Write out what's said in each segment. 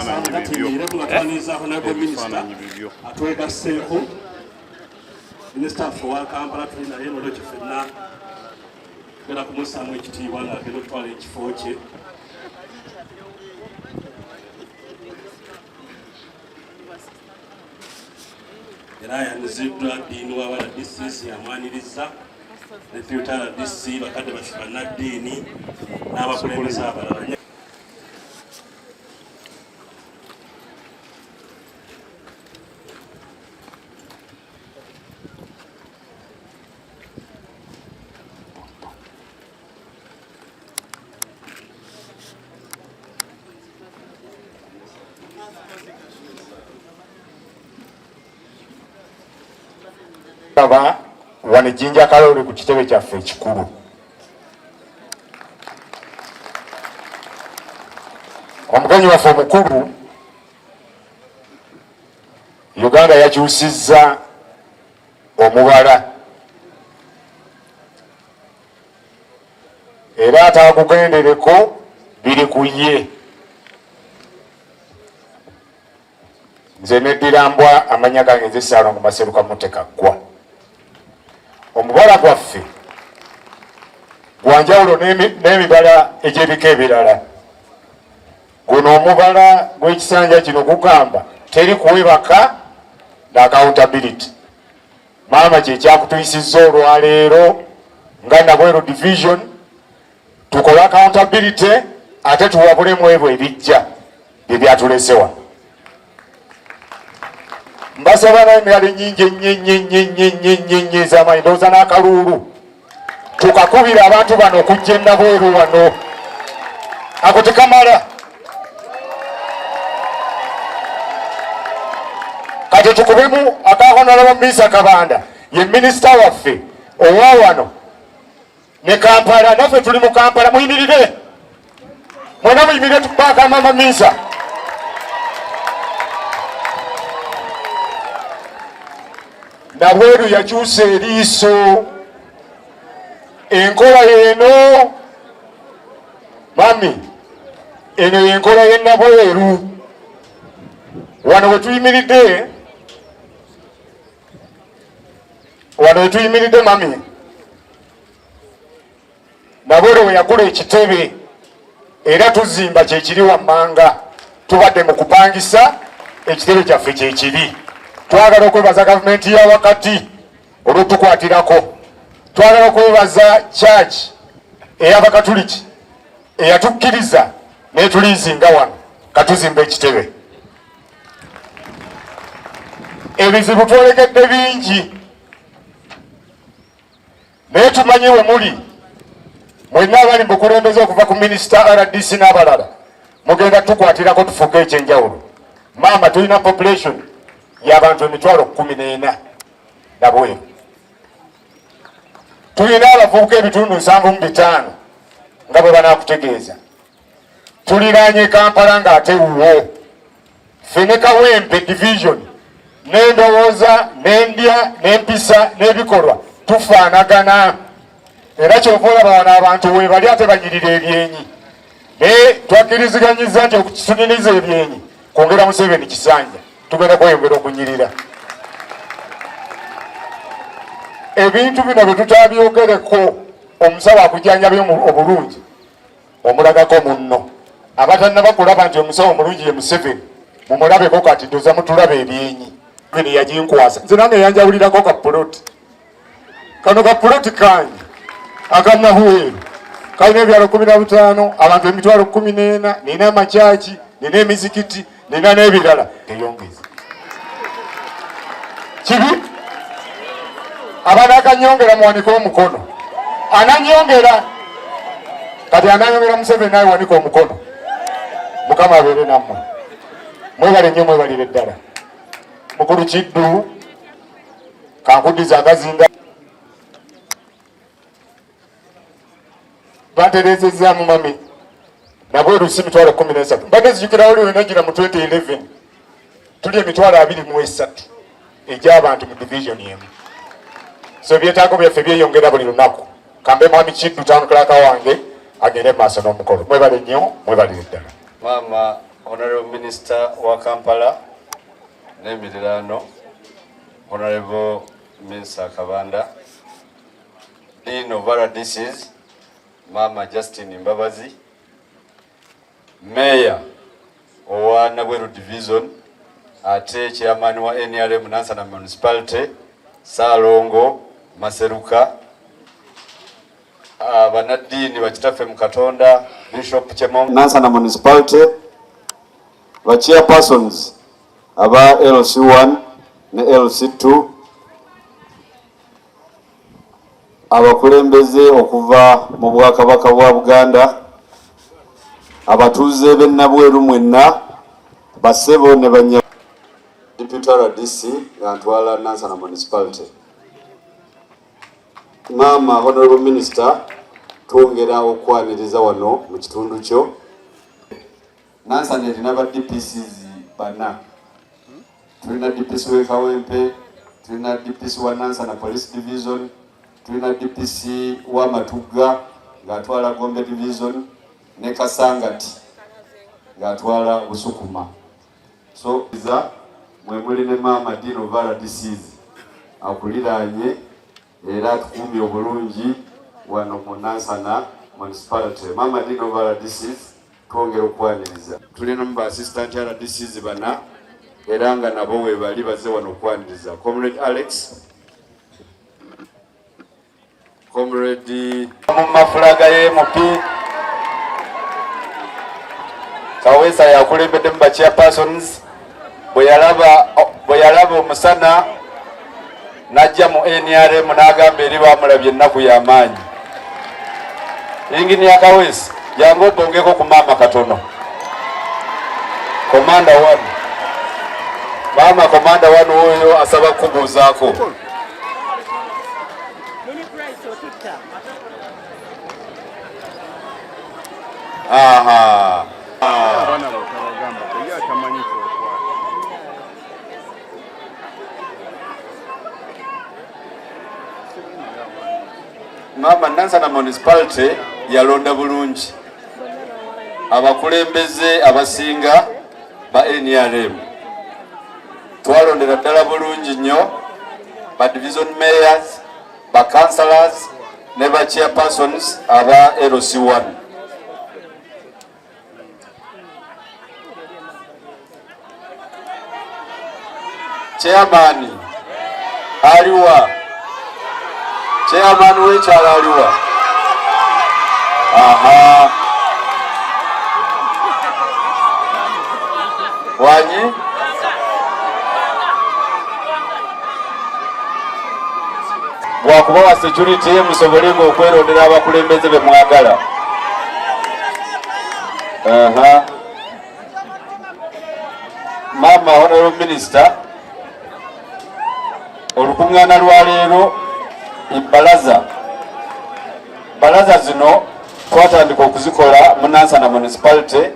Ebifaananyi bibyo. Ebifaananyi bibyo. Atwegasseeko minisita waffe owa Kampala, tuli naye, nolwekyo ffenna tugenda kumussaamu ekitiibwa ng'agenda okutwala ekifo kye. Era ayaniziddwa ddiini wa RDC, amwaniriza ne Deputy RDC, bakadde baffe bannaddiini n'abakulembeze abalala. Aba wano Jinja Kalooli ku kitebe kyaffe ekikulu. Omugenyi waffe omukulu, Uganda yakyusizza omubala era ataagugendereko biri ku ye. Nze neddira mbwa, amanya gange nze Ssaalongo Maseruka Muteka Ggwa. Omubala gwaffe gwanjawulo n'emibala egy'ebika ebirala. Guno omubala gw'ekisanja kino gugamba teri kuwebaka na accountability. Maama, kyekyakutuyisizza olwaleero nga Nabweru Division tukole accountability ate tuwabulemu ebyo ebijja bye byatulese wano. Mbasaba naye emirala ennyingi ennyo ennyo ennyo ennyo ennyo ennyo ennyo ez'amaanyi, ndowooza n'akaluulu tukakubira abantu bano okujja enabweru wano, ako tekamala. Kati tukubemu aka Honorable Minsa Kabanda, ye minisita waffe owa wano ne Kampala. Naffe tuli mu Kampala, muyimirire mwena, muyimirire tukubaaka mama Minsa. Nabweru yakyusa eriiso, enkola yeeno mami, eno yenkola y'enabweru. Wano wetuyimiridde, wano wetuyimiridde mami, Nabweru we yagula ekitebe era tuzimba kyekiri wammanga. Tubadde mu kupangisa, ekitebe kyaffe kyekiri. Twagala okwebaza gavumenti ya wakati olw'otukwatirako. Twagala okwebaza church ey'Abakatuliki eyatukkiriza n'etuliizinga wano katuzimba ekitebe. Ebizibu twolekedde bingi, naye tumanyi we muli mwenna abali mu bukulembeze okuva ku minisita, RDC n'abalala, mugenda tukwatirako tufuuke ekyenjawulo. Maama, tulina population y'abantu 140,000 Nabweru. Tulina abavubuka ebitundu 75 nga bwe banaakutegeeza. Tuliraanye Kampala ng'ate wuwo. Ffe ne Kawempe Division, n'endowooza n'endya n'empisa n'ebikolwa tufaanagana, era kyova olaba wano abantu weebali ate banyirira ebyenyi. Naye twakkiriziganyiza nti okukisuniriza ebyenyi kwongera Museveni kisanja, tugenda kweyongera okunyirira. Ebintu bino bwe tutabyogereko, omusawo akujanjabye obulungi omulagako munno. Abatannaba kulaba nti omusawo omulungi ye Museveni, mumulabeko kati, ndoza mutulaba ebyenyi. Yaginkwasa nze nange yanjawulirako ka puloti kano, ka puloti kange akanabweru kalina ebyalo 15, abantu 14,000. Nina amakyaki, nina emizikiti, nina n'ebirala. Eyongeza kibi abanakanyongera, muwanike omukono ananyongera. Kati anayongera Museveni naye wanika omukono. Mukama abeere nammwe, mwebale nnyo, mwebalire ddala. Mukulu Kiddu, kankuddiza akazinga. Bantereezezaamu mami, Nabweru si 13,000. Mbadde nzijukira wali wenagira mu 2011 tuli 23,000 egy'abantu mu division emu. So ebyetaago byaffe byeyongera buli lunaku. Kambe mwami Kiddu, town clerk wange, agende maaso n'omukolo. Mwebale nnyo, mwebalire ddala. Maama. Honorable Minister wa Kampala n'emiriraano, Honorable Minister Kabanda, Dean of RDCs, Mama Justin Mbabazi, Mayor owa Nabweru Division, ate Chairman wa NRM Nansana Municipality, Ssalongo Maseruka, abanaddiini bakitaffe mu Katonda, Bishop Chemong, Nansana Municipality, ba chairpersons aba LC1 ne LC2, abakulembeze okuva mu Bwakabaka bwa Buganda, abatuuze b'e Nabweru mwenna, bassebo ne bannya. Deputy RDC nga ntwala Nansana Municipality. Maama Honorable Minister, twongera okwaniriza wano mu kitundu kyo. Nansana erina ba DPCs bana. Tulina DPC w'e Kawempe, tulina DPC wa Nansana Police Division, tulina DPC wa Matugga ng'atwala Gombe Division ne Kasangati ng'atwala Busukuma. So za mwe muli ne Maama Dean of RDCs akuliraanye era atukuumye obulungi wano mu Nansana Municipality. Maama Dean of RDCs, twongera okwaniriza. Tulina mu ba assistant RDCs bana era nga nabo webali bazze wano okwaniriza. Comrade Alex, Comrade mu mafulaga ye MP Kaweesa yakulembeddemu ba chairpersons, bwe yalaba omusana n'ajja mu NRM n'agamba eri bamulabye ennaku y'amaanyi. Engineer Kaweesa, jangu obongeko ku maama katono. Commander one. Maama Commander one oyo asaba kukubuuzaako. Aha. Abaana botabagamba ye atamanyi kyokwata. Maama, Nansana Municipality yalonda bulungi abakulembeze abasinga ba NRM. Twalondera ddala bulungi nnyo ba division mayors, ba councillors ne ba chairpersons aba LC1. Chairman aliwa? Chairman w'ekyalo aliwa? Aha, wanyi bwakubawa security musobole nga okwerondera abakulembeze be mwagala. Aha. Mama Honorable Minister, olukuŋŋaana lwa leero ebbalaza balaza zino twatandika okuzikola mu Nansana Municipality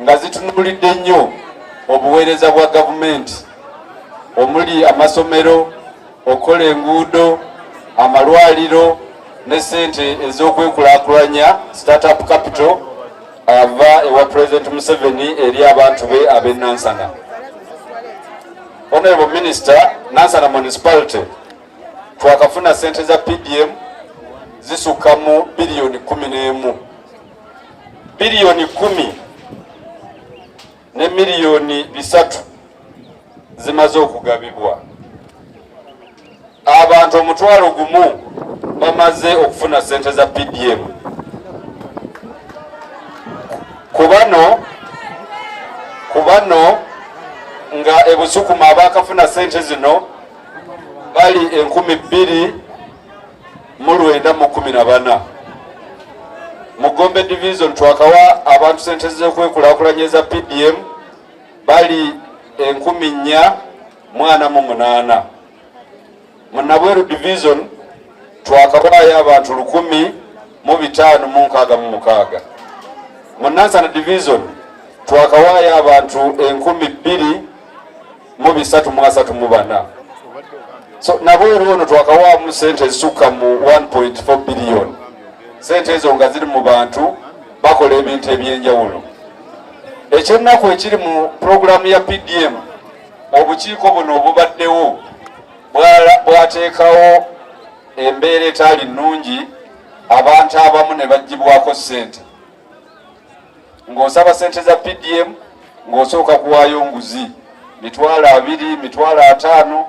nga zitunuulidde nnyo obuweereza bwa gavumenti omuli amasomero, okukola enguudo, amalwaliro ne ssente ez'okwekulaakulanya, startup capital ava ewa President Museveni eri abantu be ab'e Nansana. Honorable Minister, Nansana Municipality twakafuna ssente za PDM zisukka mu biliyoni 11, biliyoni 10 ne miliyoni 300 zimaze okugabibwa. Abantu 10,000 bamaze okufuna ssente za PDM. Ku bano nga ebusukuma abakafuna ssente zino bali 2914. Mu Gombe Division twakawa abantu sente z'okwekulaakulanya eza PDM bali 4,048. Mu Nabweru Division twakawaayo abantu 1,566. Mu Nansana Division twakawaayo abantu 2,334. So Nabweru ono twakawaamu sente ezisukka mu 1.4 billion, sente ezo nga ziri mu bantu bakola ebintu ebyenjawulo. Ekyennaku ekiri mu pulogulaamu ya PDM, obukiiko buno obubaddewo bwateekawo embeera etaali nnungi, abantu abamu ne baggyibwako ssente. Ng'osaba ssente za PDM ng'osooka kuwaayo nguzi 20,000, 50,000.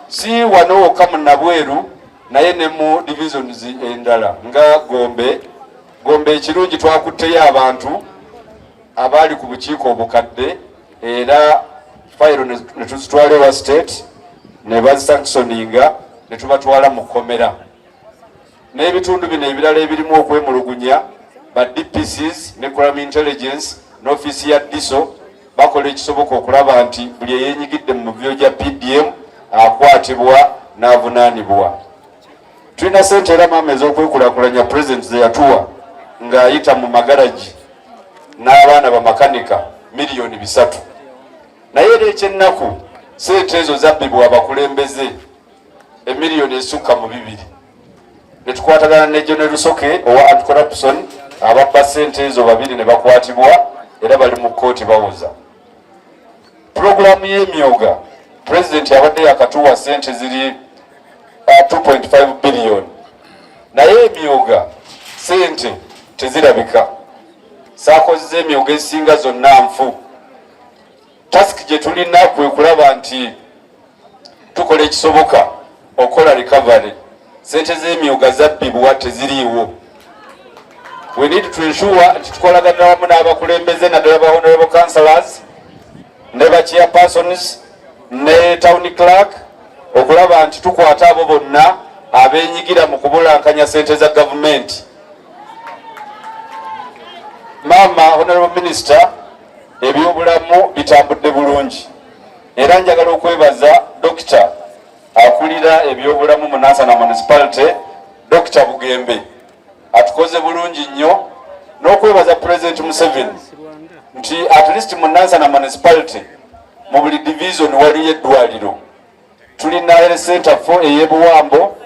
Si wano wokka mu Nabweru, naye ne mu divisions endala nga Gombe. Gombe ekirungi twakutteyo abantu abaali ku bukiiko obukadde, era fayiro ne tuzitwala ewa state ne bazisanctioninga ne tubatwala mu kkomera. N'ebitundu bino ebirala ebirimu okwemulugunya, ba DPCs ne crime intelligence n'ofiisi ya DISO bakola ekisoboka okulaba nti buli eyeenyigidde mu mivuyo gya PDM akwatibwa n'avunaanibwa. Tulina sente era maama ez'okwekulaakulanya President ze yatuwa ng'ayita mu magaragi n'abaana bamakanika, 3 miliyoni. Naye era ekyennaku, sente ezo zabbibwa abakulembeze, emiliyoni esukka mu 2, ne tukwatagana ne General Rusoke owa anti-corruption. Ababba sente ezo babiri ne bakwatibwa era bali mu kkooti bawoza. Pulogulaamu y'emyoga, Pulezidenti abadde yakatuwa sente ziri 2.5 billion, naye emyoga sente tezirabika. SACCOs z'emyoga ezisinga zonna nfu. Task gye tulina kwe kulaba nti tukola ekisoboka okukola recovery. Sente z'emyoga zabbibwa, teziriiwo. We need to ensure nti tukolaganira wamu n'abakulembeze, naddala ba honorable councillors ne ba chairpersons ne town clerk, okulaba nti tukwata abo bonna abenyigira mu kubulankanya sente za gavumenti. Maama honorable minister, ebyobulamu bitambudde bulungi, era njagala okwebaza dokita akulira ebyobulamu mu Nansana Municipality, Dokita Bugembe, atukoze bulungi nnyo, n'okwebaza President Museveni nti at least mu Nansana Municipality mu buli division waliyo eddwaliro. Tulina health center 4 ey'ebuwambo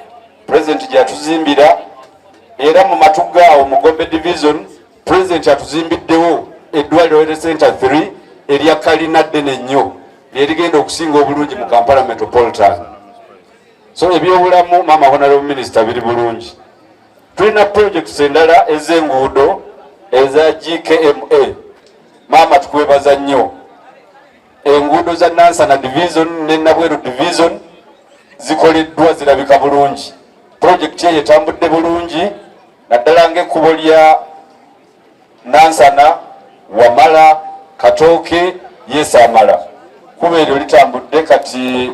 President gyatuzimbira, era mu Matugga awo mu Gombe Division President atuzimbiddewo eddwaliro health center 3 erya kalina ddene nnyo, lyerigenda okusinga obulungi mu Kampala Metropolitan. So ebyobulamu, mama honorable minister, biri bulungi. Tulina projects endala ez'enguudo eza GKMA. Maama, tukwebaza nnyo. Enguudo za Nansana Division ne Nabweru Division zikoleddwa, zirabika bulungi. Project eyo etambudde bulungi, naddala ng'ekkubo lya Nansana Wamala Katooke Yesamala, kuba eryo litambudde kati,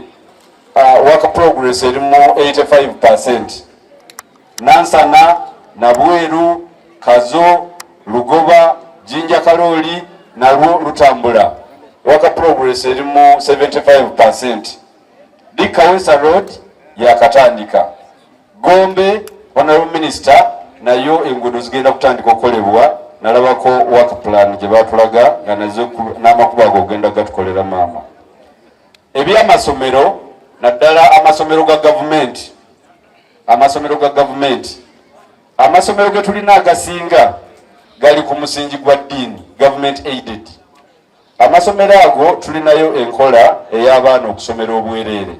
work progress eri mu 85. Nansana, Nabweru, Kazo, Lugoba, Jinja, Kalooli nalwo lutambula, work progress eri mu 75. Dikawesa Road yakatandika. Gombe, honorable minister, nayo enguudo zigenda kutandika okukolebwa. Nalabako work plan gye batulaga nga nazo n'amakubo ago ogenda gatukolera. Maama, ebyamasomero, naddala amasomero ga gavumenti, amasomero ga gavumenti, amasomero ge tulina agasinga gali ku musingi gwa ddiini, government aided. Amasomero ago tulinayo enkola ey'abaana okusomera obwereere.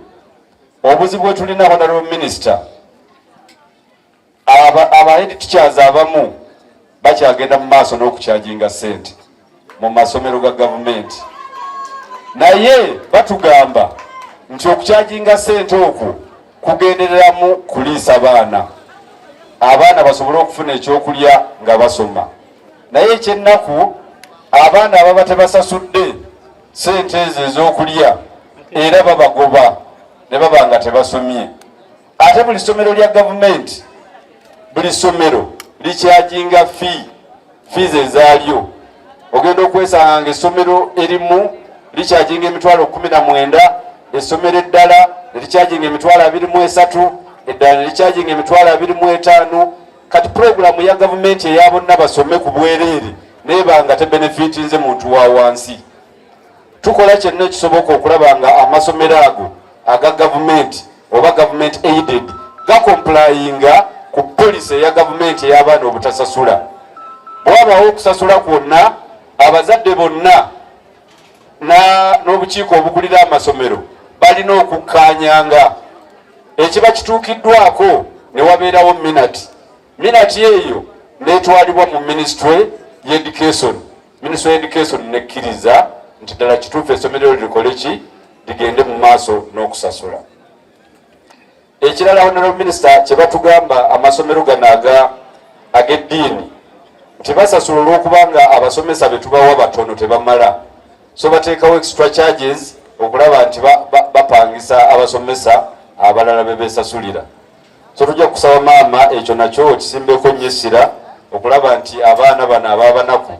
Obuzibu bwe tulina, honorable minister, aba head teachers abamu bakyagenda mu maaso n'okucharginga ssente mu masomero ga gavumenti, naye batugamba nti okucharginga ssente okwo kugendereramu kuliisa baana, abaana basobole okufuna ekyokulya nga basoma. Naye ekyennaku, abaana ababa tebasasudde sente ezo ez'okulya era babagoba ne baba nga tebasomye. Ate buli ssomero lya gavumenti, buli ssomero licharginga fee, fees ezaalyo. Ogenda okwesanga nga essomero erimu licharginga 190,000, essomero eddala nelicharginga 23,000, eddala nelicharginga 25,000. Kati puroguramu ya gavumenti eya bonna basome ku bwereere neba nga tebenefitinze muntu wa wansi. Tukola kyonna ekisoboka okulaba nga amasomero ago aga gavumenti oba government aided gacomplyinga ku policy eya gavumenti ey'abaana obutasasula. Bwabawo okusasula kwonna, Abazadde bonna n'obukiiko obukulira amasomero balina okukkaanyanga ekiba kituukiddwako ne wabeerawo minati. Minati eyo n'etwalibwa mu minisitule y'education. Minisitule y'education nekkiriza nti ddala kituufu essomero likole ki, ligende mu maaso n'okusasula. Ekirala Honorable Minister kye batugamba, amasomero gano ag'eddiini nti basasula olw'okubanga abasomesa be tubawa batono, tebamala, so bateekawo extra charges okulaba nti bapangisa abasomesa abalala be beesasulira. So tujja kusaba maama ekyo nakyo okisimbeko nnyo essira okulaba nti abaana bano ab'abanaku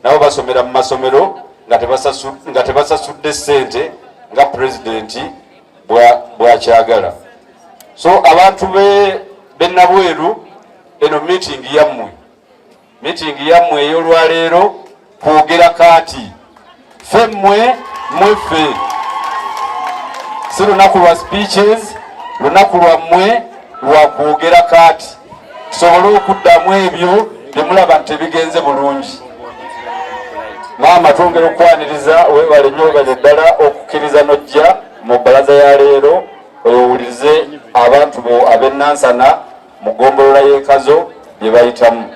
nabo basomera mu masomero nga tebasasudde ssente nga pulezidenti bw'akyagala. So abantu b'e Nabweru, eno meeting yammwe, meeting yammwe ey'olwaleero kwogera kaati ffe mmwe mmwe ffe, si lunaku lwa speeches, lunaku lwammwe lwa kwogera kaati tusobole okuddamu ebyo bye mulaba nti tebigenze bulungi. Maama, twongera okukwaniriza, weebale nnyo, webale ddala okukkiriza n'ojja mu bbalaza ya leero owulirize abantu bo ab'e Nansana mu ggombolola y'e Kazo bye bayitamu.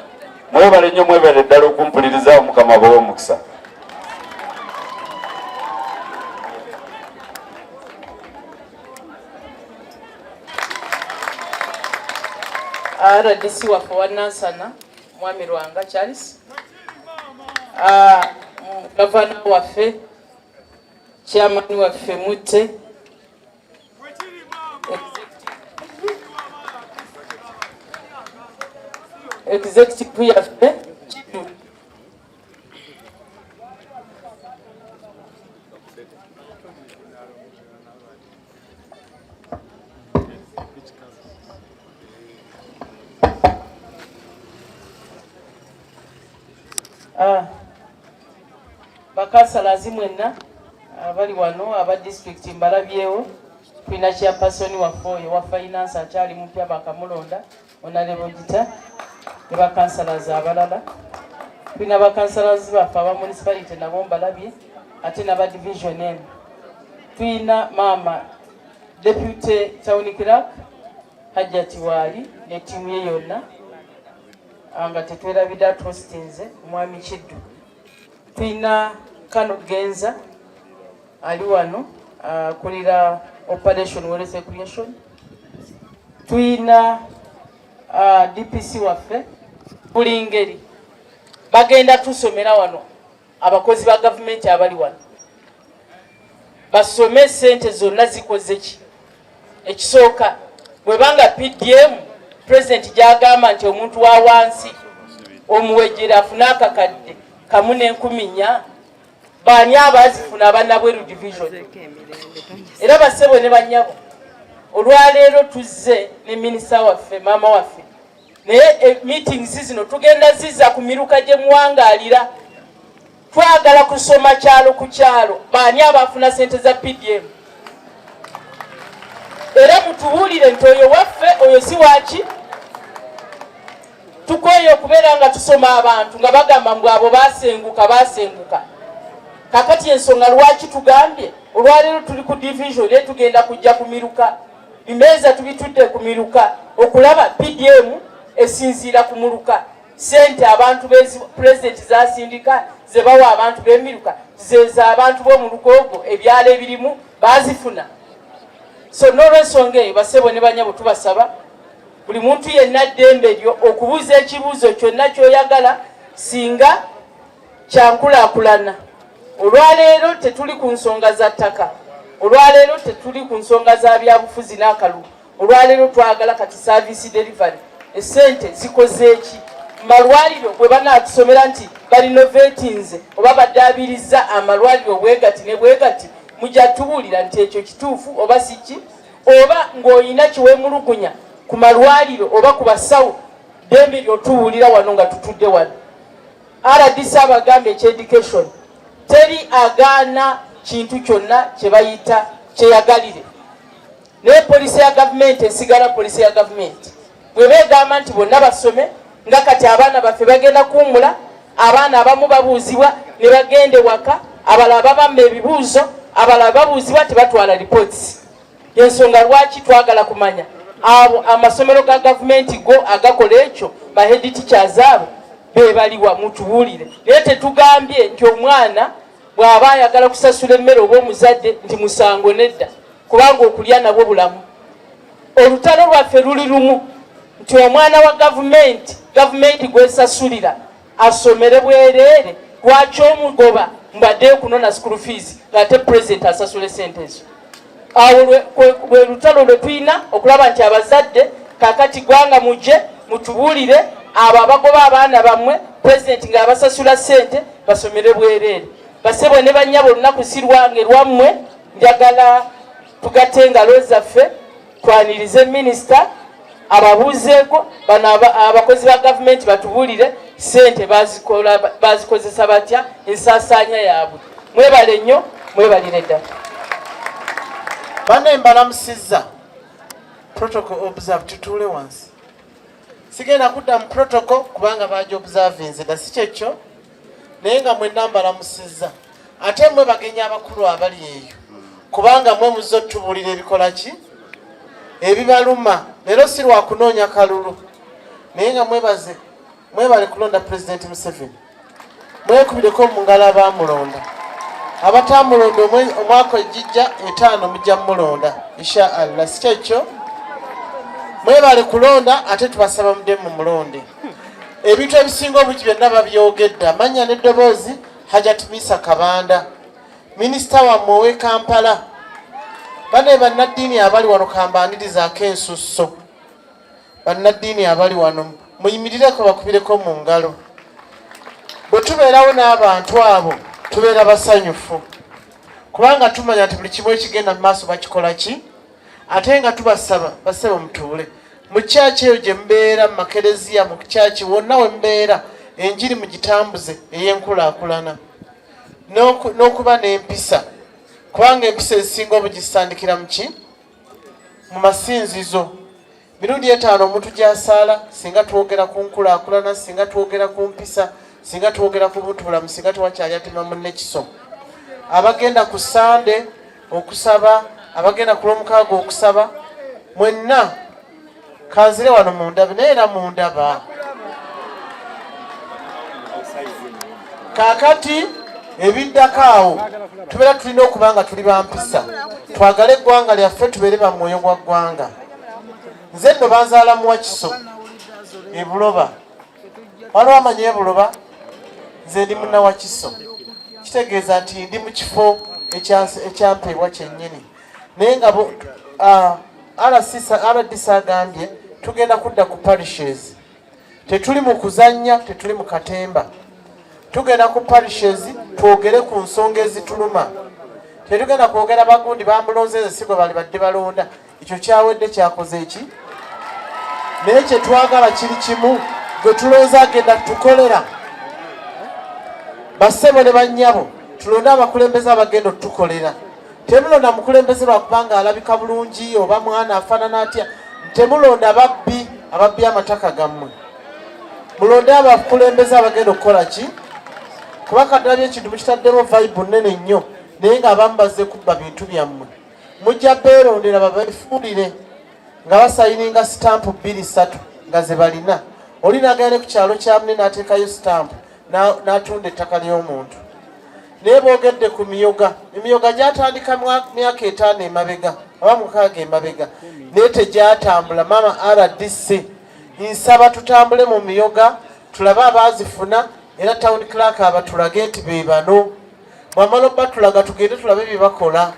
Mwebale nnyo, mwebale ddala okumpuliriza. Omukama abawe omukisa. RDC waffe wa Nansana, Mwami Lwanga Charles, gavana waffe, chairman waffe Mutte, executive yaffe Kidu, Bakansalazi mwenna abali wano aba disitulikiti mbalabyewo. Tulina chairperson waffe oyo wa finance akyali mupya, bakamulonda, Honorable Gita, ne bakansalazi abalala. Tulina bakansalazi baffe aba municipality nabo mbalabye, ate n'aba division eno. Tulina maama deputy town clerk Hajjati Waali ne ttiimu ye yonna, nga tetwerabidde atuhostinze omwami Kiddu. Tulina Kano Genza ali wano akulira Operation Wealth Creation. Tulina DPC waffe. Buli ngeri bagenda tusomera wano, abakozi ba gavumenti abali wano basome sente zonna zikoze ki. Ekisooka, bwebanga PDM president gyagamba nti omuntu wa wansi omuwejere afune 1,400, baani abaazifuna abanabweru division? Era basebo ne banyabo, olwaleero tuzze ne minisita waffe, maama waffe, naye meetings zino tugenda zizza ku miruka gye muwangaalira. Twagala kusoma kyalo ku kyalo baani abafuna sente za PDM, era mutubuulire nti oyo waffe, oyo si waki. Tukooye okubeera nga tusoma abantu nga bagamba mbu abo basenguka, basenguka. Kakati ensonga lwaki tugambye olwaleero tuli ku division, naye tugenda kujja ku miruka, bimeeza tubitudde ku miruka okulaba PDM esinziira ku muluka, sente abantu pulezidenti zasindika ze bawa abantu b'emiruka zeza abantu b'omuluka ogwo, ebyalo ebirimu bazifuna. So n'olwensonga eyo, basebo ne banyabo, tubasaba buli muntu yenna ddembe lyo okubuuza ekibuuzo kyonna ky'oyagala singa kyankulaakulana. Olwaleero tetuli ku nsonga za ttaka, olwaleero tetuli ku nsonga za byabufuzi n'akalulu. Olwaleero twagala kati service delivery, esente zikoze eki malwaliro. Bwe banaatusomera nti barenovatinze oba baddaabiriza amalwaliro bwegati ne bwegati, mujja tubuulira nti ekyo kituufu oba siki, oba ng'olina kiwemulugunya ku malwaliro oba ku basawo, ddembe lyotuwulira wano nga tutudde wano. RDC abagamba eky'education, teri agaana kintu kyonna kye bayita kyeyagalire, naye policy ya gavumenti esigala policy ya gavumenti. Bweba egamba nti bonna basome, nga kati abaana baffe bagenda kuwummula. Abaana abamu babuuzibwa ne bagenda ewaka, abalala babamma ebibuuzo, abalala babuuzibwa tebatwala reports. Ensonga lwaki twagala kumanya abo amasomero ga gavumenti go agakola ekyo, ba head teachers abo bebaliwa, mutubuulire. Naye tetugambye nti omwana bw'aba ayagala kusasula emmere oba omuzadde nti musango, nedda, kubanga okulya nabwo bulamu. Olutalo lwaffe luli lumu nti omwana wa gavumenti, gavumenti gwesasulira asomere bwereere, lwaki omugoba mbadde okunona school fees ng'ate president asasula esente ezo? Awo lwe lutalo lwe tulina okulaba nti abazadde kakati gwanga mujje mutubuulire abo abagoba abaana bammwe, pulezidenti ng'abasasula ssente basomere bwereere. Basebo ne bannyabo, olunaku si lwange, lwammwe. Njagala tugatte engalo zaffe, twanirize minisita ababuuzeeko bano abakozi ba gavumenti, batubuulire ssente bazikozesa batya, ensaasaanya yaabwe. Mwebale nnyo, mwebalire ddala. Banne, mbalamusizza. Protocol observe. Tutuule wansi. Sigenda kudda mu protocol kubanga baja observinze dda, si kyekyo? Naye nga mwenna mbalamusizza, ate mwe bagenyi abakulu abali eyo, kubanga mwe muzze otubuulira ebikola ki ebibaluma. Leero si lwakunoonya kalulu, naye nga mwebaze, mwebale kulonda Pulezidenti Museveni. Mwekubireko mu ngalo abamulonda. Abatamulonda, omwaka egijja 5 mujja mumulonda, insha Allah, si kyekyo? Mwebale kulonda, ate tubasaba mudde mu mulonde. Ebintu ebisinga obungi byonna babyogedde. Amanya n'eddoboozi, Hajat Misa Kabanda, minisita wammwe ow'e Kampala. Bane bannaddiini abali wano, kambaanirizaako ensusso. Bannaddiini abali wano muyimirireko, bakubireko mu ngalo. Bwe tubeerawo n'abantu abo tubeera basanyufu, kubanga tumanya nti buli kimu ekigenda mu maaso bakikola ki. Ate nga tubasaba, basebo, mutuule mu kyaki eyo gye mubeera, mu makereziya, mu kyaki wonna we mubeera, enjiri mugitambuze ey'enkulaakulana n'okuba n'empisa, kubanga empisa ezisinga obugitandikira mu ki? Mu masinzizo. Mirundi 5 omuntu gy'asaala. Singa twogera ku nkulaakulana, singa twogera ku mpisa, singa twogera ku buntu bulamu, singa tewakyali atema munne kiso. Abagenda ku Sande okusaba, abagenda ku Lwomukaaga okusaba, mwenna kanzire wano mundabe, naye era mundaba. Kaakati ebiddako awo, tubeera tulina okuba nga tuli bampisa, twagale eggwanga lyaffe, tubeere ba mwoyo gwa ggwanga. Nze nno banzaala Muwakiso ebuloba. Waliwo amanyi ebuloba? Nze ndi Munnawakiso, kitegeeza nti ndi mu kifo ekyampeebwa kyennyini. Naye nga RDC agambye tugenda kudda ku parishes. Tetuli mu kuzannya, tetuli mu katemba. Tugenda ku parishes twogere ku nsonga ezituluma. Tetugenda kwogera bagundi bamulonze, nze sigwe bali badde balonda. Ekyo kyawedde, kyakoze eki. Naye kyetwagala kiri kimu: gwe tulonze agenda tukolera. Bassebo ne bannyabo, tulonde abakulembeze abagenda otukolera. Temulonda mukulembeze lwakubanga alabika bulungi oba mwana afaanana atya. Temulonda babbi ababbi amataka gammwe. Mulonde abakulembeze abagenda okukola ki, kuba kadalabye ekintu mukitaddemu vibe nnene nnyo, naye ng'abamu bazze kubba bintu byammwe. Mujja beerondera babefuulire nga basayininga sitampu bbiri ssatu nga ze balina. Oli n'agenda ne ku kyalo kya mune n'ateekayo sitampu n'atunda ettaka ly'omuntu. Naye boogedde ku miyoga. Emiyoga gyatandika myaka 5 emabega oba 6 emabega, naye tegyatambula. Maama RDC, nsaba tutambule mu miyoga, tulabe abaazifuna, era town clerk abatulage nti be bano. Bwamala obatulaga, tugende tulabe bye bakola.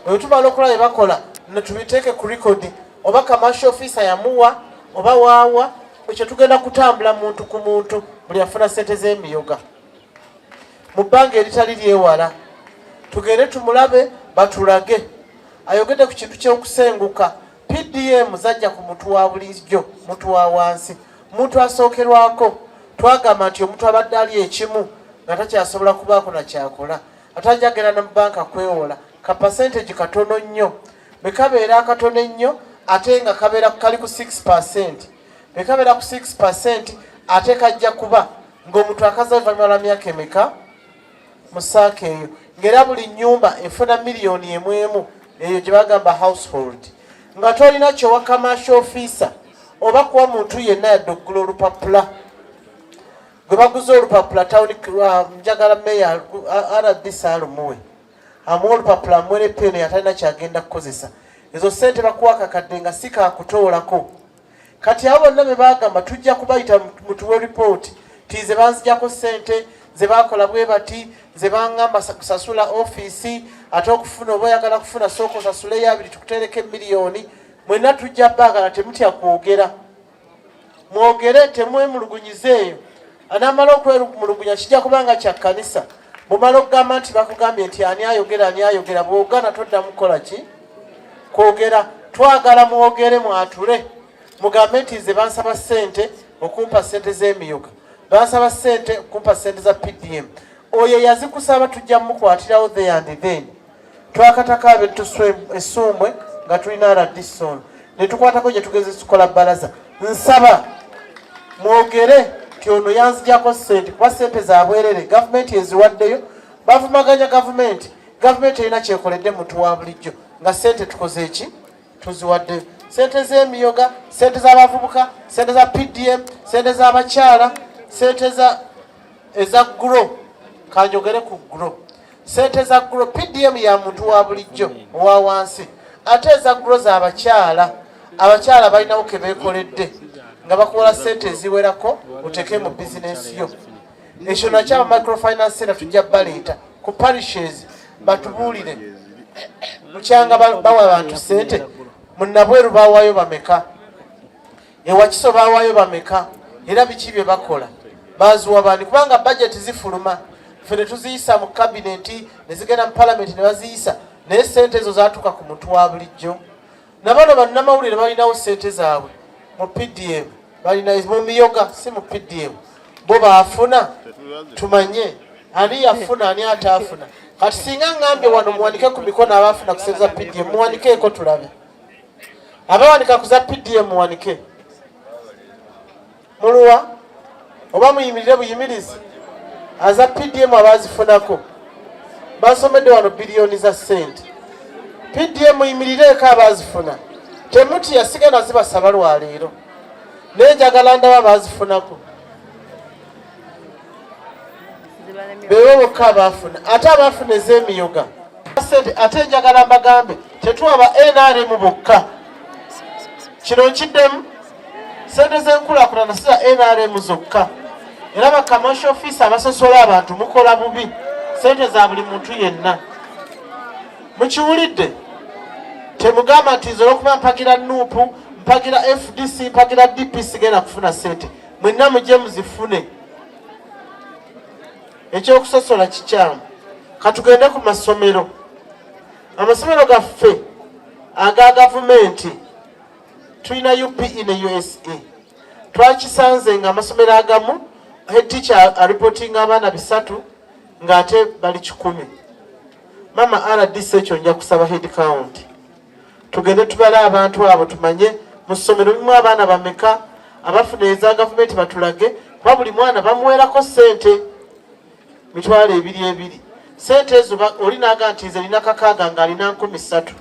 Bwe tumala okulaba bye bakola, netubiteeke ku record, oba commercial officer yamuwa oba waawa. Ekyo tugenda kutambula muntu ku muntu, buli afuna sente z'emiyoga mu bbanga eritali lyewala, tugende tumulabe, batulage. Ayogedde ku kintu ky'okusenguka. PDM zajja ku muntu wa bulijjo, muntu wa wansi, muntu asookerwako. Twagamba nti omuntu abadde ali ekimu nga takyasobola kubaako nakyakola, ate ajja genda ne mu banka kwewola ka percentage katono nnyo. Bwe kabeera akatono ennyo, ate nga kabeera kali ku 6, bwe kabeera ku 6, ate kajja kuba Ng'omuntu akaza oluvannyuma lwa myaka emeka mu saako eyo, ng'era buli nnyumba efuna miliyoni emu emu, eyo gye bagamba household, nga tolina kyowa commercial officer oba kuwa muntu yenna yadde okugula olupapula. Gwe baguze olupapula town, njagala meya RDC alumuwe, amuwa olupapula, amuwere peni, atalina kyagenda kukozesa. Ezo sente bakuwa akakadde nga si kakutoolako. Kati abo bonna be bagamba tujja kubayita mutuwe ripooti ti nze banzijako sente, nze bakola bwe bati, nze bangamba kusasula ofiisi, ate okufuna oba oyagala kufuna sooka osasuleyo abiri tukuteereko emiliyoni. Mwenna tujja baagala, temutya kwogera, mwogere, temwemulugunyizeeyo. Anaamala okwemulugunya kijja kubanga kya kkanisa. Bwomala okugamba nti bakugambye nti ani ayogera, ani ayogera, bwogana toddamu kukola ki kwogera. Twagala mwogere, mwatule, mugambe nti nze bansaba ssente okumpa ssente z'emiyoga, bansaba ssente okumpa ssente za PDM. Oyo yazikusaba tujja mukwatirawo there and then. Twakatako abetuswe essumbwe nga tulina RDC ne tukwatako gye tugeze tukola balaza. Nsaba mwogere nti ono yanzijako ssente, kuba ssente zabwerere, gavumenti eziwaddeyo. Bavumaganya gavumenti, gavumenti erina kyekoledde muntu wa bulijjo nga ssente tukoze eki tuziwaddeyo, ssente z'emiyoga, ssente z'abavubuka, ssente za PDM, ssente z'abakyala, ssente za eza GROW. Kanjogere ku GROW, ssente za GROW. PDM ya muntu wa bulijjo owa wansi, ate eza GROW z'abakyala. Abakyala balinawo ke beekoledde nga bakuwola ssente eziwerako oteeke mu bizinensi yo. Ekyo nakyo aba microfinance center tujja baleeta ku parishes batubuulire. Mukyanga bawa abantu ssente, munabweru bawayo bameka, ewakiso bawayo bameka, era biki bye bakola, baziwa bani? Kubanga budget zifuluma, ffe ne tuziyisa mu kabineti ne zigenda mu palamenti ne baziyisa, naye sente ezo zatuuka ku muntu wa bulijjo? Nabano bannamawulire balinawo sente zaabwe mu PDM, balina mu miyoga, si mu PDM. Bo baafuna, tumanye ani yafuna, ani ataafuna. Kati singa ngambye wano muwanike ku mikono abaafuna ku sente za PDM, muwanikeeko tulabe abawanika ku za PDM, muwanike muluwa oba muyimirire buyimirizi. Aza PDM abazifunako basomedde wano biliyoni za ssente. PDM muyimirireeko abazifuna, temutya, sigenda zibasaba lwaleero, naye njagala ndaba abazifunako beebo bokka abaafuna, ate abaafuna ez'emiyoga sente. Ate njagala mbagambe tetuwa NRM bokka. Kino nkiddemu, sente z'enkulaakulana si za NRM zokka. Era ba commercial officer abasosola abantu mukola bubi, sente za buli muntu yenna. Mukiwulidde? Temugamba nti nze olwokuba mpagira NUP, mpagira FDC, mpagira DP, sigenda kufuna sente. Mwenna mujje muzifune. Ekyokusosola kikyamu. Katugende ku masomero. Amasomero gaffe aga gavumenti tulina UPE ne USE. Twakisanze nga amasomero agamu head teacher aripotinga abaana 300 ng'ate bali 100. Mama RDC, ekyo nja kusaba head count, tugende tubale abantu abo, tumanye mu ssomero mulimu abaana bameka abafuna eza gavumenti, batulage, kuba buli mwana bamuweerako ssente 20,000. Sente ezo oli naga nti nze nina 600 ng'alina 3,000.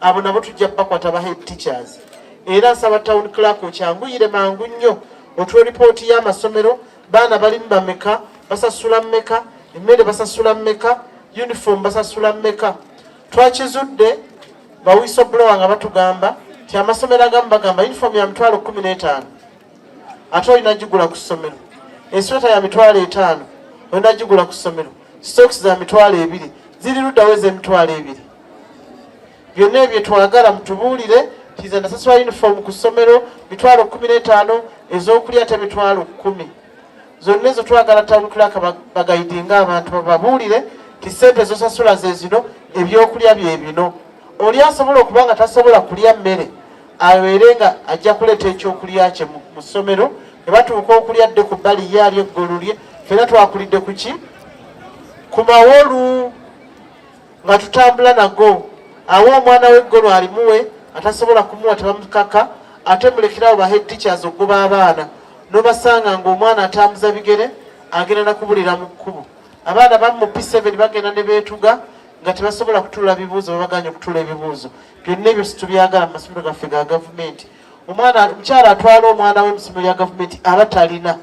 Abo nabo tujja bakwata ba head teachers. Era nsaba town clerk okyanguyire mangu nnyo otuwe ripooti y'amasomero, baana balimu bameka, basasula mmeka, emmere basasula mmeka, uniform basasula mmeka. Twakizudde ba whistleblower nga batugamba nti amasomero agamu bagamba uniform ya 15,000, ate olina gigula ku ssomero, esweta ya 50,000, olina gigula ku ssomero, socks za 20,000. Ziri luddawo ez'emitwalo ebiri? Byonna ebyo twagala mutubuulire nti nze nasasula uniform ku ssomero 15,000, ez'okulya ate 10,000. Zonna ezo twagala town clerk bagayidinga abantu, bababuulire nti sente zosasula ze zino, ebyokulya bye bino. Oli asobola okuba nga tasobola kulya mmere, abeere nga ajja kuleeta ekyokulya kye mu ssomero, ne batuuka okulya dde ku bbali, ye ali eggolu lye. Ffena twakulidde ku ki? Ku mawolu nga tutambula nago. Awo omwana w'eggolu alimuwe, atasobola kumuwa tebamukaka. Ate mulekerawo ba head teachers okugoba abaana, nobasanga ng'omwana atambuza bigere. agenda nakubulira mu kkubo. Abaana bamu mu P7 bagenda ne beetuga nga tebasobola kutuula bibuuzo, babaganye okutuula ebibuuzo. Byonna ebyo situbyagala mu masomero gaffe ga gavumenti. Omwana omukyala atwala omwana we mu ssomero lya gavumenti aba talina,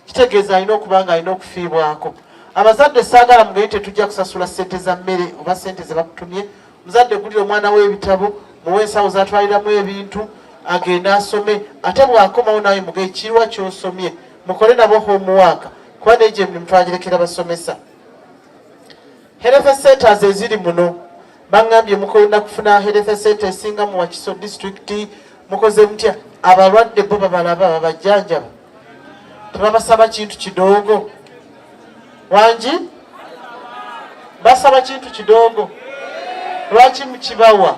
kitegeeza alina okuba nga alina okufiibwako. Abazadde saagala mugende tetujja kusasula ssente za mmere oba ssente ze bakutumye. Omuzadde gulira omwana we ebitabo, muwe ensawo zatwaliramu ebintu agende asome, ate bw'akomawo nawe muge ekirwa ky'osomye, mukole nabo homework, kuba n'egyo emirimu twagirekera basomesa. Health centers eziri muno bangambye mukolera kufuna health center esinga mu Wakiso district, mukoze mutya? Abalwadde bo babalaba, babajjanjaba, tebabasaba kintu kidogo. Wangi basaba kintu kidogo, lwaki mukibawa?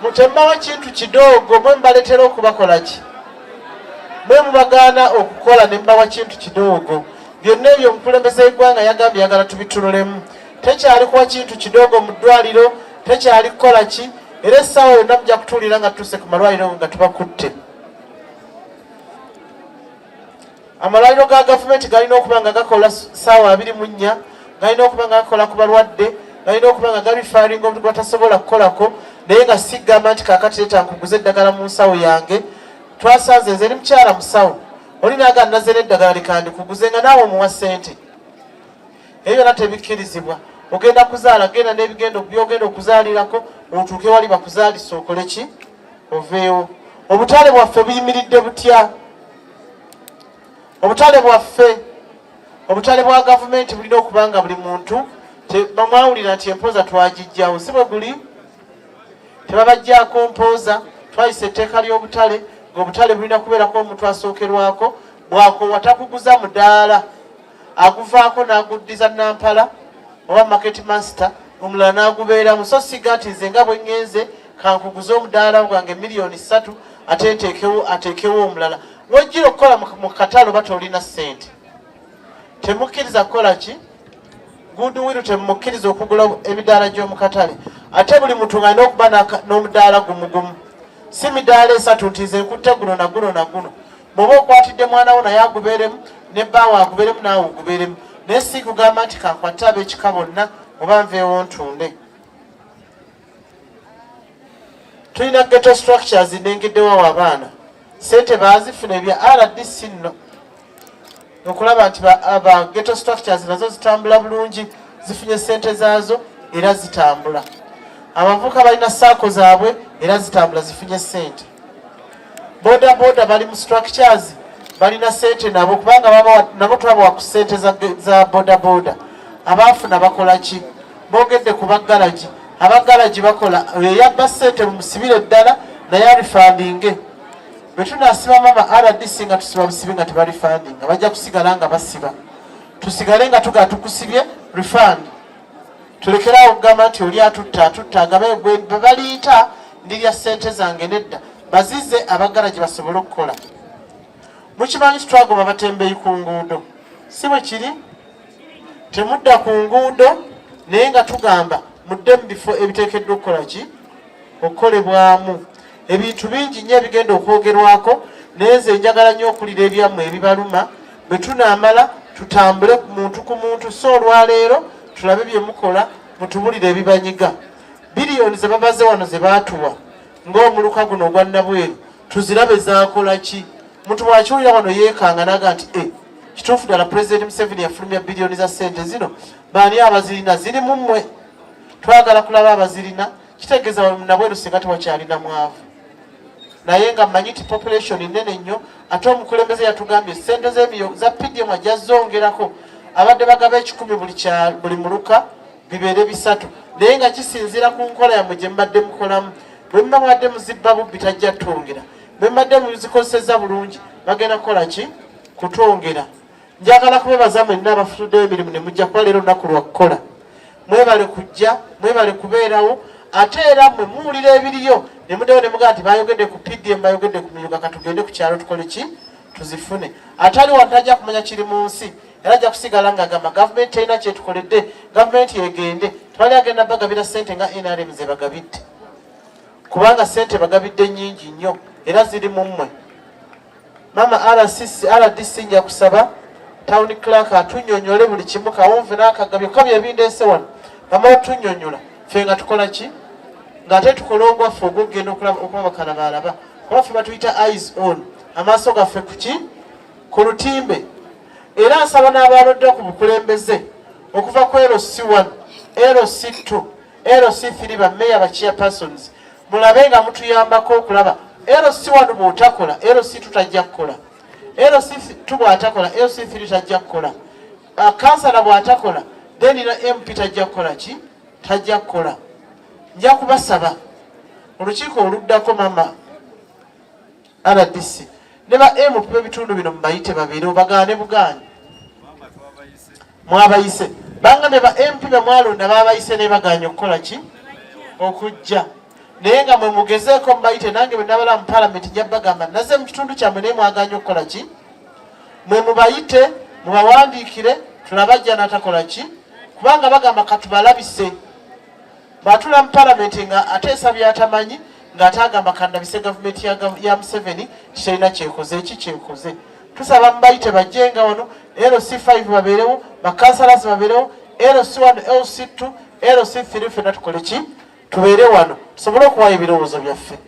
Mutembawa kintu kidogo, mwe mubaletera okubakola ki? Mwe mubagaana okukola ne mubawa kintu kidogo. Byonna ebyo omukulembeze w'eggwanga yagambye yagala tubitunulemu. Tekyali kuwa kintu kidogo mu ddwaliro, tekyali kukola ki, era essaawa yonna mujja kutuulira nga tutuuse ku malwaliro nga tubakutte. Amalwaliro ga gavumenti galina okuba nga gakola ssaawa 24, galina okuba nga gakola ku balwadde, galina okuba nga garifaaringa omuntu gwatasobola kukolako, naye nga sigamba nti kaakati leeta nkuguze eddagala mu nsawo yange. Twasanze nze eri mukyala musawo, oli naaga naze n'eddagala likandikuguze nga naawe omuwa ssente. Ebyo byonna tebikkirizibwa. Ogenda kuzaala, genda n'ebigendo by'ogenda okuzaalirako, otuuke wali bakuzaalisa okole ki, oveewo. Obutale bwaffe buyimiridde butya? Obutale bwaffe, obutale bwa gavumenti bulina okuba nga buli muntu bamwawulira nti empoza twagijjawo, si bwe guli? Tebabajjaako mpooza. Twayisa etteeka ly'obutale ng'obutale bulina kubeerako omuntu asookerwako, bw'akoowa takuguza mudaala, aguvaako n'aguddiza nampala oba market master, omulala n'agubeeramu. So siga nti nze nga bwe ŋŋenze kankuguze omudaala gwange 3 million ate nteekewo ateekewo omulala. Wojjira okukola mu katale oba tolina ssente, temukkiriza kukola ki? Goodwill temukkiriza okugula emidaala gy'omu katale. Ate buli muntu ng'alina okuba n'omudaala gumugumu, si midaala esatu nti nze nkutte guno na guno na guno. Bw'oba okwatidde mwana wo naye agubeeremu, ne bbaawo agubeeremu, naawe ogubeeremu, naye si kugamba nti kankwate ab'ekika bonna oba nveewo ntunde. Tulina ghetto structures nengeddewawo abaana sente baazifuna ebya RDC nno okulaba nti ba ghetto structures nazo zitambula bulungi, zifunye sente zaazo era zitambula. Abavubuka balina SACCO zaabwe era zitambula, zifunye sente. Boda boda bali mu structures, balina sente nabo, kubanga nabo twabawa ku sente za boda boda. Abaafuna bakola ki? Boogedde ku baggalagi. Abaggalagi bakola, eyabba sente mumusibire ddala naye arefundinge. Bwe tunaasiba mama RDC nga tusiba busibi nga tebarefundinga, bajja kusigala nga basiba, tusigale nga tugaa tukusibye, refund. Tulekerawo okugamba nti oli atutta atutta nga bwe baliita ndirya ssente zange. Nedda, bazize abaggalagi basobole okukola. Mukimanyi titwagoba batembeyi ku nguudo, si bwe kiri? Temudda ku nguudo, naye nga tugamba mudde mu bifo ebiteekeddwa okukola ki, okukolebwamu. Ebintu bingi nnyo ebigenda okwogerwako, naye nze njagala nnyo okulira ebyammwe ebibaluma. Bwe tunaamala tutambule muntu ku muntu, so olwaleero tulabe bye mukola, mutubulire ebibanyiga. Biliyoni ze babaze wano ze baatuwa ng'omuluka guno ogwa Nabweru, tuzirabe zaakola ki. Muntu bw'akiwulira wano yeekanga naga nti e kituufu ddala Pulezidenti Museveni yafulumya biliyoni za ssente zino, baani abazirina? Ziri mu mmwe, twagala kulaba abazirina. Kitegeeza wano Nabweru singa tewakyalina mwavu, naye nga mmanyi nti population nnene nnyo. Ate omukulembeze yatugambye ssente z'emiyo za PDM ajja zongerako, abadde bagaba 100 buli muluka bibeere 300, naye nga kisinziira ku nkola yammwe gye mubadde mukolamu. Bwe muba mubadde muzibba bubbi, tajja twongera. Bwe mubadde muzikozesezza bulungi, bagenda kukola ki? Kutwongera. Njagala kubebaza mwenna abafutuddeyo emirimu ne mujja, kuba leero lunaku lwa kukola. Mwebale kujja, mwebale kubeerawo. Ate era mmwe muwulira ebiriyo ne muddayo ne mugamba nti bayogedde ku PDM, bayogedde ku miyuka, katugende ku kyalo tukole ki, tuzifune. Atali wano tajja kumanya kiri mu nsi, era ajja kusigala ng'agamba gavumenti terina kyetukoledde, gavumenti egende. Tewali agenda bagabira ssente nga NRM ze bagabidde, kubanga ssente bagabidde nnyingi nnyo era ziri mu mmwe. Maama RCC, RDC nja kusaba town clerk atunyonyole buli kimu, kawonvu n'akagabyo ka bye bindeese wano. Bamala otunyonyola ffe nga tukola ki, ng'ate tukola ogwaffe ogw'okugenda okulaba bakalabaalaba, kuba ffe batuyita eyes on, amaaso gaffe kuki ku lutimbe. Era nsaba n'abalodda ku bukulembeze okuva ku LC1, LC2, LC3, ba meya, ba chairpersons, mulabe nga mutuyambako okulaba LC1 bw'otakola, LC2 tajja kukola, LC2 bw'atakola, LC3 tajja kukola, kansala bw'atakola, then na MP tajja kukola ki, tajja kukola. Nja kubasaba olukiiko oluddako, mama RDC ne ba MP b'ebitundu bino mubayite babeerewo, bagaane bugaane. Mwabayise? Bangambye ba MP bemwalonda babayise naye baganye okukola ki, okujja. Naye nga mwe mugezeeko mubayite, nange bwe nabala mu palamenti nja bagamba naze mu kitundu kyammwe naye mwaganye okukola ki. Mwe mubayite, mubawandiikire, tulabajja n'atakola ki, kubanga bagamba katubalabise. Bw'atuula mu palamenti nga ateesa by'atamanyi, ng'ate agamba kandabise gavumenti ya Museveni kiterina kyekoze eki kyekoze. Tusaba mubayite bajjenga wano, LC5 babeerewo, bakansalas babeerewo, LC1, LC2, LC3, ffenna tukole ki, tubeere wano tusobole okuwayo ebirowoozo byaffe.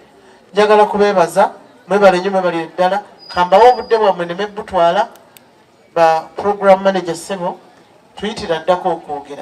Njagala kubeebaza, mwebale nnyo, mwebalire ddala. Kambawo obudde bwammwe neme butwala. Ba program manager, ssebo, tuyitira ddako okwogera.